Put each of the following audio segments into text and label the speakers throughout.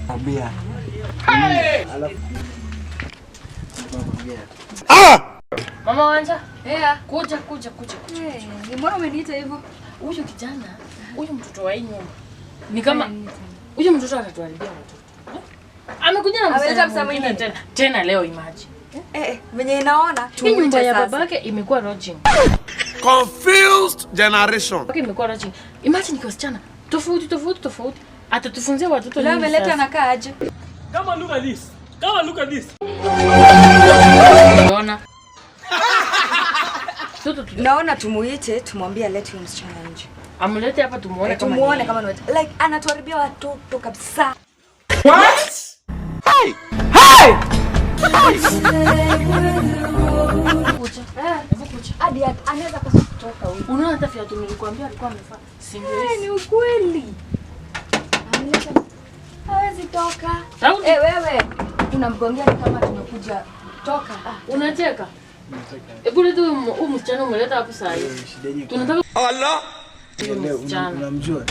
Speaker 1: Tabia.
Speaker 2: Mama Wanja,
Speaker 3: Yeah.
Speaker 2: kuja kuja kuja kuja.
Speaker 3: Hey, mbona umeniita hivyo?
Speaker 2: Huyu kijana, huyu mtoto wa hii nyumba ni kama huyu mtoto atatuharibia watoto. Eh? Amekuja na
Speaker 3: Ameleta
Speaker 2: msichana
Speaker 3: msichana
Speaker 2: mwingine
Speaker 3: mwingine.
Speaker 2: tena. Tena leo imagine.
Speaker 3: Eh, venye inaona
Speaker 2: Hii nyumba
Speaker 3: tumuite
Speaker 2: ya
Speaker 3: sasa.
Speaker 2: babake imekuwa lodging.
Speaker 4: Confused generation.
Speaker 2: Babake imekuwa lodging. Imagine kwa wasichana tofauti tofauti tofauti. Atatufunzia watoto
Speaker 3: Leo
Speaker 2: nini
Speaker 3: ameleta
Speaker 2: sasa?
Speaker 3: anakaa aje?
Speaker 5: Come and look at this. Come and look at this.
Speaker 2: Unaona? Mtoto
Speaker 3: Naona tumuite tumwambie alete huyo msichana nje.
Speaker 2: amlete hapa tumuone kama
Speaker 3: Tumuone
Speaker 2: ni
Speaker 3: kama ni like anatuharibia watoto kabisa.
Speaker 2: Kuja. Hebu kuja.
Speaker 3: Hadi anaweza kosa kutoka huyu.
Speaker 2: Unaona hata viatu nilikwambia alikuwa amevaa. Si ndio
Speaker 3: Eh,
Speaker 2: hizi?
Speaker 3: ni ukweli. Ameleta hawezi toka.
Speaker 2: Sauti.
Speaker 3: Eh, wewe unamgongea ni kama tumekuja toka. Ah,
Speaker 2: Unacheka? Hebu leta huyu msichana umeleta hapo saa hii.
Speaker 1: Shida yenyewe
Speaker 2: Tunataka
Speaker 4: Allah.
Speaker 2: huyu
Speaker 1: leo
Speaker 2: msichana.
Speaker 1: unamjua?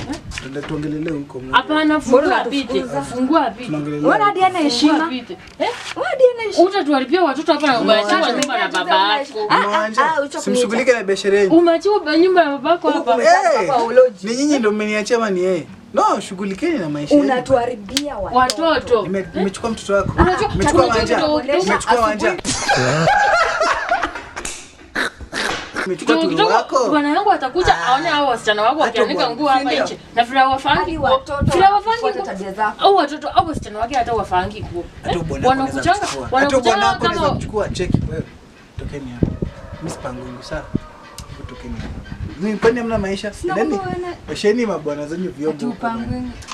Speaker 1: Tuende tuongelelee huko.
Speaker 2: Hapana, fungua
Speaker 3: Mbona
Speaker 2: apite.
Speaker 3: unatufukuza?
Speaker 2: Fungua apite.
Speaker 1: Tunaongelelea.
Speaker 3: Mbona hadi hana
Speaker 2: Fungua
Speaker 3: heshima?
Speaker 2: apite. Eh?
Speaker 3: Mbona hadi hana heshima?
Speaker 2: Utatuharibia watoto hapa na umeachiwa nyumba na babako.
Speaker 1: Unawanja?
Speaker 3: Ah, ah, ucho
Speaker 1: Simshughulike na biashara yenu.
Speaker 2: Umeachiwa nyumba na babako hapa.
Speaker 1: Hey,
Speaker 3: Kwa uloji.
Speaker 1: ni nyinyi ndio mmeniachia ama ni yeye? No, shughulikeni na maisha yenu.
Speaker 3: Unatuharibia watoto.
Speaker 2: Watoto.
Speaker 1: Nimechukua mtoto wako.
Speaker 2: Unajua-
Speaker 1: Nimechukua
Speaker 2: unajua
Speaker 1: wanja.
Speaker 2: kidogo kidogo-
Speaker 1: Nimechukua wanja. Nimechukua
Speaker 2: Kidogo
Speaker 1: tulu
Speaker 2: kidogo
Speaker 1: wako.
Speaker 2: bwana yangu atakuja aone hao wasichana wako
Speaker 1: Hata
Speaker 2: wakianika
Speaker 1: bwana.
Speaker 2: nguo hapa
Speaker 3: Sindio?
Speaker 2: nje. Na vile hawafaangi
Speaker 3: Hadi
Speaker 2: nguo.
Speaker 3: watoto
Speaker 2: Vile hawafaangi
Speaker 3: wafuate
Speaker 2: nguo.
Speaker 3: tabia zako.
Speaker 2: Au watoto au wasichana wake hata wafaangi nguo.
Speaker 1: Hata
Speaker 2: Eh?
Speaker 1: bwana wako anaweza
Speaker 2: Wanakuchanga,
Speaker 1: kuchukua. Hata bwana
Speaker 2: wanakuchanga
Speaker 1: wako anaweza
Speaker 2: kama
Speaker 1: kuchukua. Cheki wewe. Tokeni hapa. Mimi sipangungu sawa. Hebu tokeni hapa. Mimi kwani hamna maisha? Endeni.
Speaker 3: bwana.
Speaker 1: Osheni mabwana zenyu vyombo huko bwana.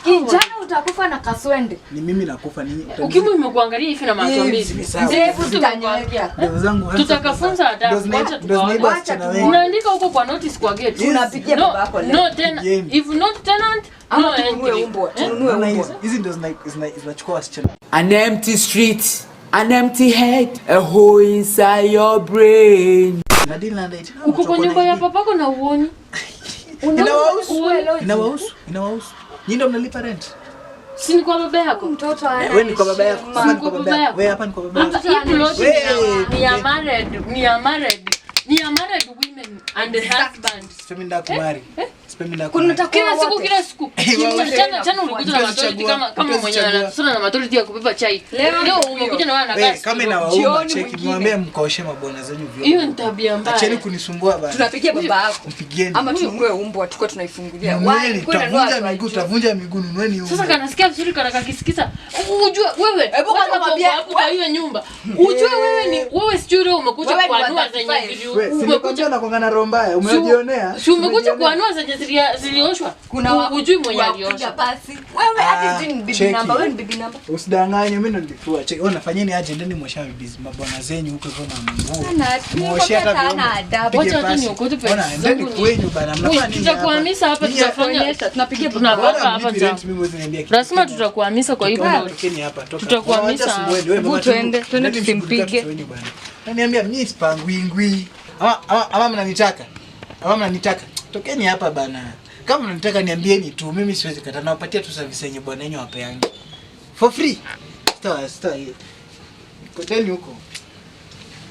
Speaker 3: Kijana utakufa na kaswende.
Speaker 1: Ni mimi nakufa ninyi.
Speaker 2: ukimwi imekuangalia hivi na macho mbili.
Speaker 1: Hivi, sawa.
Speaker 3: Ndevu zitanyooka.
Speaker 1: Ndevu zangu
Speaker 2: Tutakafunza adabu.
Speaker 1: Ndio
Speaker 2: Wacha
Speaker 1: ndio zinaiba
Speaker 2: tuwaone.
Speaker 1: wasichana wengi.
Speaker 2: Unaandika huko kwa notice kwa gate.
Speaker 3: Tunapigia
Speaker 2: No,
Speaker 3: babako leo.
Speaker 2: no tenant.
Speaker 1: Pigieni.
Speaker 2: If not tenant,
Speaker 3: Ama
Speaker 2: no
Speaker 3: tununue
Speaker 2: entry.
Speaker 3: umbwa,
Speaker 2: Eh?
Speaker 3: tununue
Speaker 1: Unaona
Speaker 3: umbwa.
Speaker 1: hizi hizi ndio zinachukua wasichana.
Speaker 6: An empty street, an empty head, a hole inside your brain.
Speaker 1: Na deal na date.
Speaker 2: Uko kwa nyumba ya papako na uoni.
Speaker 1: Inawahusu.
Speaker 2: Uoni.
Speaker 1: Inawahusu. Inawahusu. Nyinyi ndio mnalipa rent.
Speaker 2: Si ni kwa baba yako.
Speaker 3: Mtoto ana
Speaker 1: Wewe ni kwa baba yako. Hapa ni kwa
Speaker 2: Kwa
Speaker 1: baba
Speaker 2: baba
Speaker 1: yako.
Speaker 2: yako.
Speaker 1: Wewe hapa ni kwa baba yako.
Speaker 2: Hapa hii plot
Speaker 1: Wewe,
Speaker 2: ni ya married, ni ya married. Ni ya married women and the husband.
Speaker 1: Sipendi nda kumari. Sipendi nda
Speaker 3: Kuna
Speaker 1: kumari.
Speaker 3: utakuwa
Speaker 2: Kila siku
Speaker 3: wote.
Speaker 2: kila siku.
Speaker 1: wote.
Speaker 2: Jana jana ulikuja na
Speaker 1: Mtezi
Speaker 2: matoriti
Speaker 1: chagua.
Speaker 2: kama
Speaker 1: Mtezi
Speaker 2: mwenye
Speaker 1: chagua.
Speaker 2: anasona na matoriti ya kubeba chai.
Speaker 3: Leo
Speaker 2: Leo
Speaker 3: ndio
Speaker 2: umekuja na wewe
Speaker 1: Wewe
Speaker 2: anakaa.
Speaker 1: kama inawauma
Speaker 3: Jioni
Speaker 1: cheki
Speaker 3: mwingine.
Speaker 1: mwambie mkaoshe mabwana zenyu vyombo.
Speaker 2: Hiyo ni tabia mbaya.
Speaker 1: Acheni kunisumbua bana.
Speaker 3: Tunapigia baba yako.
Speaker 1: Mpigieni.
Speaker 3: Ama tununue umbwa tuko tunaifungulia.
Speaker 1: Nunueni,
Speaker 3: Why? Kwani unanunua
Speaker 1: tavunja
Speaker 3: watu
Speaker 1: miguu,
Speaker 3: wajue.
Speaker 1: tavunja miguu, nunueni huko.
Speaker 2: Sasa kanasikia vizuri kana kakisikiza. Ujue wewe
Speaker 3: Hebu
Speaker 2: wewe
Speaker 3: kwanza
Speaker 2: uko
Speaker 3: mwambie-
Speaker 2: hapo kwa hiyo nyumba. Ujue wewe ni wewe sijui leo umekuja
Speaker 3: Wewe ni wa
Speaker 2: kuanua zenye
Speaker 3: 35.
Speaker 2: zili
Speaker 1: Wewe, si nilikwambia
Speaker 2: umekuja
Speaker 1: nakuanga na roho mbaya, umejionea?
Speaker 2: si umekuja
Speaker 1: Umejionea?
Speaker 2: kuanua zenye zilioshwa.
Speaker 3: Kuna
Speaker 2: Ujui mwenye
Speaker 3: wa kupiga
Speaker 2: aliosha.
Speaker 3: pasi. Wewe hadi sijui ni bibi
Speaker 1: Cheki.
Speaker 3: namba, wewe ni bibi namba.
Speaker 1: Usidanganye, mimi ndo nilifua. Cheki, wewe nafanyeni aje, endeni mwoshe mabwana zenyu huko hivyo na nguo.
Speaker 3: Ana-
Speaker 1: Muoshe hata
Speaker 3: hata
Speaker 1: vyombo.
Speaker 3: hana adabu.
Speaker 1: Pige
Speaker 2: Wacha hata
Speaker 1: pasi.
Speaker 2: niokote pesa
Speaker 1: Ona, endeni
Speaker 2: zangu ni-
Speaker 1: kwenyu bana, mnafanya nini hapa?
Speaker 2: Tutakuhamisa hapa,
Speaker 1: Nyinyi-
Speaker 2: tutafanya
Speaker 3: Onyesha, tunapigia baba
Speaker 2: tunapaka
Speaker 1: Bora
Speaker 2: hapa
Speaker 1: mlipi
Speaker 2: cha.
Speaker 1: rent, mimi huwezi niambia kitu.
Speaker 2: Lazima tutakuhamisa kwa hii
Speaker 1: Toka,
Speaker 2: plot.
Speaker 1: tokeni hapa, toka.
Speaker 2: Tutakuhamisa.
Speaker 1: Wacha sumbueni, wewe mama
Speaker 3: Hebu tuende,
Speaker 1: Tundu,
Speaker 3: tuende
Speaker 1: endeni mshughulikie
Speaker 3: tusimpige.
Speaker 1: watoto wenu bana. Naniambia mimi sipangwingwi. Ama mnanitaka. Ama mnanitaka. Tokeni hapa bana. Kama mnanitaka niambieni tu, mimi siwezi kataa. Nawapatia tu service yenye bwana yenyu wapeange. For free. Star, star. Koteni huko.